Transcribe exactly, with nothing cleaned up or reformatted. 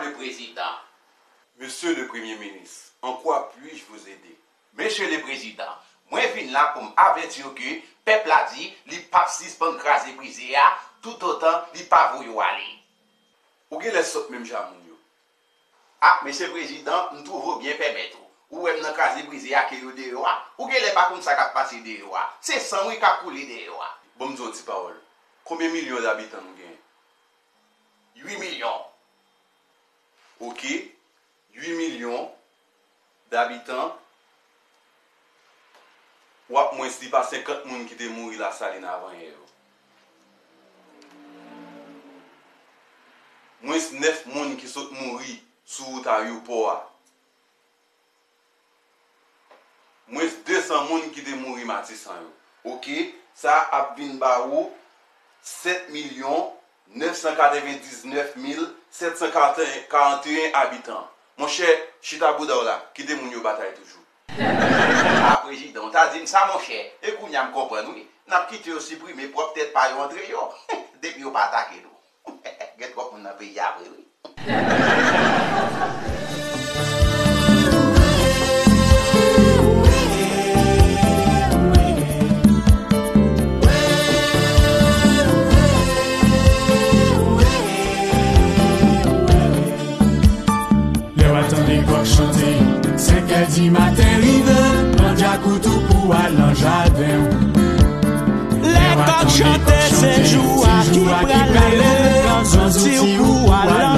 Monsieur le Président. Monsieur le Premier ministre, en quoi puis-je vous aider? Mesye le Prezidan, mwen vin la pou m avèti w ke pèp la di li p ap sispann kraze brize a toutotan li pa voye w ale. Ou genlè sòt menm jan moun yo. Ah, mesye prezidan, m twouve w byen pèmèt ou. Ou wè m nan kraze brize a ke yo deyò a. Ou genlè pa konn sa k ap pase deyò a. Se san wi k ap koule deyò a. Ban m di w yon ti pawòl. Konbyen milyon dabitan nou genyen? Uit milyon. Oke. Uit milyon dabitan. W ap mwens li pa senkant moun ki te mouri Lasalin avanyè yo. Mwens nèf moun ki sot mouri sou wout ayewopò a. Mwens de san moun ki te mouri Matisan yo. Oke, sa ap vin ba ou sèt milyon nèf san katrevendiznèf mil sèt san karanteyen abitan. Monchè, chita bouda w la, kite moun yo batay toujou. A, prezidan, w ta di m sa, monchè. E kounye a m konprann, wi. N ap kite yo siprime pwòp tèt pa yo antre yo. Depi yo pa atake nou. Gen twòp moun nan peyi a vre, wi. Lè w a tande kòk chante, senkè di maten rive, pran djakout ou pou al nan jaden w. Lè kòk chante, se jou a ki pral ale, pran zouti ou pou al